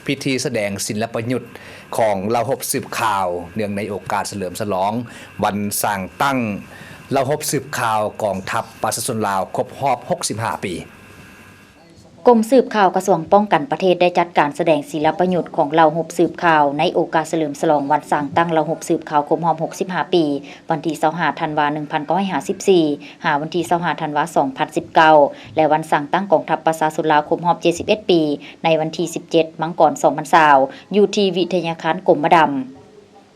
ພິທີສະແດງສິລະປະຍຸດຂອງເຫຼົ່າຮົບສືບຂ່າວ ເນື່ອງໃນໂອກາດສະເຫຼີມສະຫຼອງວັນສ້າງຕັ້ງເຫຼົ່າຮົບສືບຂ່າວກອງທັບປະຊາຊົນລາວຄົບຮອບຫົກສິບຫ້າປີ. ກົມສືບຂ່າວກະຊວງປ້ອງກັນປະເທດ ໄດ້ຈັດການສະແດງສິລະປະຍຸດຂອງເຫຼົ່າຮົບສືບຂ່າວ ໃນໂອກາດສະເຫຼີມສະຫຼອງວັນສ້າງຕັ້ງເຫຼົ່າຮົບສືບຂ່າວຄົບຮອບຫົກສິບຫ້າປີ ວັນທີຊາວຫ້າ ທັນວາ ໜຶ່ງພັນເກົ້າຮ້ອຍຫ້າສິບສີ່ ຫາວັນທີຊາວຫ້າ ທັນວາ ສອງພັນສິບເກົ້າ ແລະ ວັນສ້າງຕັ້ງກອງທັບປະຊາຊົນລາວຄົບຮອບເຈັດສິບເອັດປີ ໃນວັນທີສິບເຈັດ ມັງກອນ ສອງພັນຊາວ ຢູ່ທີ່ວິທະຍາຄານກົມມະດຳ.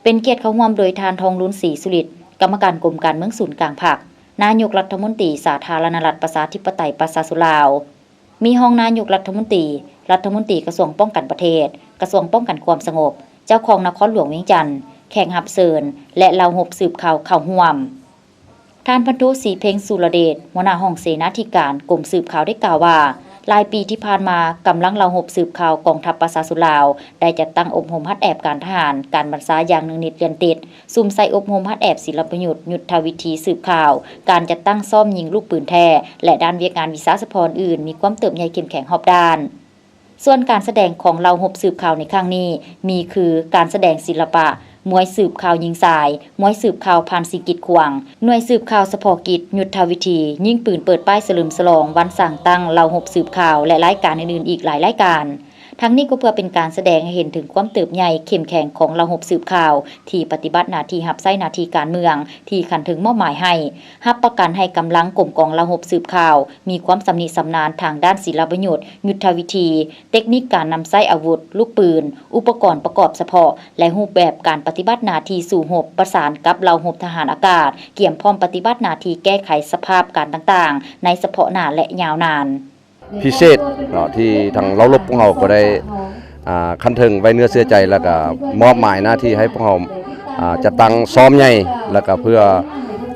ເປັນກຽດເຂົ້າຮ່ວມໂດຍທ່ານ ທອງລຸນ ສີສຸລິດ ກຳມະການກົມການເມືອງສູນກາງພັກ, ນາຍົກລັດຖະມົນຕີສາທາລະນະລັດປະຊາທິປະໄຕປະຊາຊົນລາວ, ມີຮອງນາຍົກລັດຖະມົນຕີ, ລັດຖະມົນຕີກະຊວງປ້ອງກັນປະເທດ, ກະຊວງປ້ອງກັນຄວາມສະຫງົບ, ເຈົ້າຄອງນະຄອນຫຼວງວຽງຈັນ, ແຂກຮັບເຊີນ ແລະ ເຫຼົ່າຮົບສືບຂ່າວເຂົ້າຮ່ວມ. ທ່ານ ພັນໂທ ສີເພັງ ສຸລະເດດ ຫົວໜ້າຫ້ອງເສນາທິການກົມສືບຂ່າວໄດ້ກ່າວວ່າ, ຫຼາຍປີທີ່ຜ່ານມາ, ກຳລັງເຫຼົ່າຮົບສືບຂ່າວກອງທັບປະຊາຊົນລາວ ໄດ້ຈັດຕັ້ງອົບຮົມຫັດແອບການທະຫານ, ການບັນຊາຢ່າງເນື່ອງນິດລຽນຕິດ, ສຸມໃສ່ອົບຮົມຫັດແອບສິລະປະຍຸດ, ຍຸດທະວິທີສືບຂ່າວ, ການຈັດຕັ້ງຊ້ອມຍິງລູກປືນແທ້ ແລະ ດ້ານວຽກງານວິຊາສະເພາະອື່ນ ມີຄວາມເຕີບໃຫຍ່ເຂັ້ມແຂງຮອບດ້ານ. ສ່ວນການສະແດງຂອງເຫຼົ່າຮົບສືບຂ່າວໃນຄັ້ງນີ້ ມີຄື ການສະແດງສິລະປະ ມວຍສືບຂ່າວຍິງຊາຍ, ມວຍສືບຂ່າວຜ່ານສິ່ງກີດຂວາງ, ໜ່ວຍສືບຂ່າວສະເພາະກິດ, ຍຸດທະວິທີ, ຍິງປືນເປີດປ້າຍສະເຫຼີມສະຫຼອງວັນສ້າງຕັ້ງເຫຼົ່າຮົບສືບຂ່າວ ແລະ ລາຍການອື່ນໆອີກຫຼາຍລາຍການ. ທັງນີ້ກໍເພື່ອເປັນການສະແດງໃຫ້ເຫັນເຖິງຄວາມເຕີບໃຫຍ່ເຂັ້ມແຂງຂອງເຫຼົ່າຮົບສືບຂ່າວ ທີ່ປະຕິບັດໜ້າທີ່ຮັບໃຊ້ໜ້າທີ່ການເມືອງທີ່ຂັ້ນເທິງມອບໝາຍໃຫ້, ຮັບປະກັນໃຫ້ກຳລັງກົມກອງເຫຼົ່າຮົບສືບຂ່າວ ມີຄວາມຊຳນິຊຳນານທາງດ້ານສິລະປະຍຸດ, ຍຸດທະວິທີ, ເຕັກນິກການນຳໃຊ້ອາວຸດ, ລູກປືນ, ອຸປະກອນປະກອບສະເພາະ ແລະ ຮູບແບບການປະຕິບັດໜ້າທີ່ສູ້ຮົບ ປະສານກັບເຫຼົ່າຮົບທະຫານອາກາດ, ກຽມພ້ອມປະຕິບັດໜ້າທີ່ແກ້ໄຂສະພາບການຕ່າງໆ ໃນສະເພາະໜ້າ ແລະ ຍາວນານ. ພິເສດເນາະ ທີ່ທາງເຫຼົ່າຮົບພວກເຮົາກໍໄດ້ ອ່າ ຂັ້ນເທິງໄວ້ເນື້ອເຊື່ອໃຈ ແລ້ວກໍມອບໝາຍໜ້າທີ່ໃຫ້ພວກເຮົາ ອ່າ ຈັດຕັ້ງຊ້ອມໃຫຍ່ ແລ້ວກໍເພື່ອ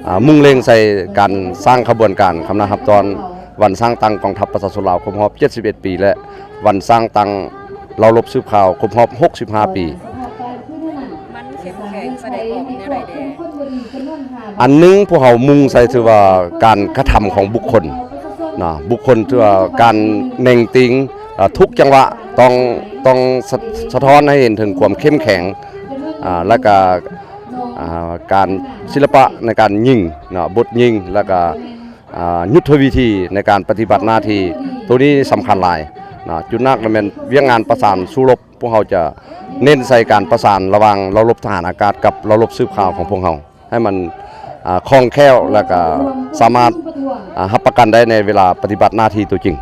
ອ່າ ມຸ່ງເລັງໃສ່ການສ້າງຂະບວນການຄຳນັບຮັບຕ້ອນວັນສ້າງຕັ້ງກອງທັບປະຊາຊົນລາວຄົບຮອບເຈັດສິບເອັດປີ ແລະ ວັນສ້າງຕັ້ງເຫຼົ່າລົບສືບຂ່າວຄົບຮອບຫົກສິບຫ້າປີ. ມັນເຂັ້ມແຂງສະແດງອອກແນວໃດແດ່? ອັນໜຶ່ງ ພວກເຮົາມຸ່ງໃສ່ຖືວ່າການກະທຳຂອງບຸກຄົນນະ, ບຸກຄົນຖືວ່າການເໜັງຕີງ ອາ ທຸກຈັງຫວະຕ້ອງ ຕ້ອງສະ ສະທ້ອນໃຫ້ເຫັນເຖິງຄວາມເຂັ້ມແຂງ ອາ ແລ້ວກະ ອາ ການສິລະປະໃນການຍິງເນາະ, ບົດຍິງ ແລ້ວກະ ອາ ຍຸດທະວິທີໃນການປະຕິບັດໜ້າທີ່. ໂຕນີ້ສຳຄັນຫຼາຍເນາະ. ຈຸດໜັກແມ່ນວຽກງານປະສານສູ້ລົບ. ພວກເຮົາຈະເນັ້ນໃສ່ການປະສານລະຫວ່າງເຫຼົ່າລົບທະຫານອາກາດກັບເຫຼົ່າລົບສືບຂ່າວຂອງພວກເຮົາ ໃຫ້ມັນ ອາ ຄ່ອງແຄ້ວ ແລ້ວກະສາມາດ ອາ ຮັບປະກັນໄດ້ໃນເວລາປະຕິບັດໜ້າທີ່ຕົວຈິງ.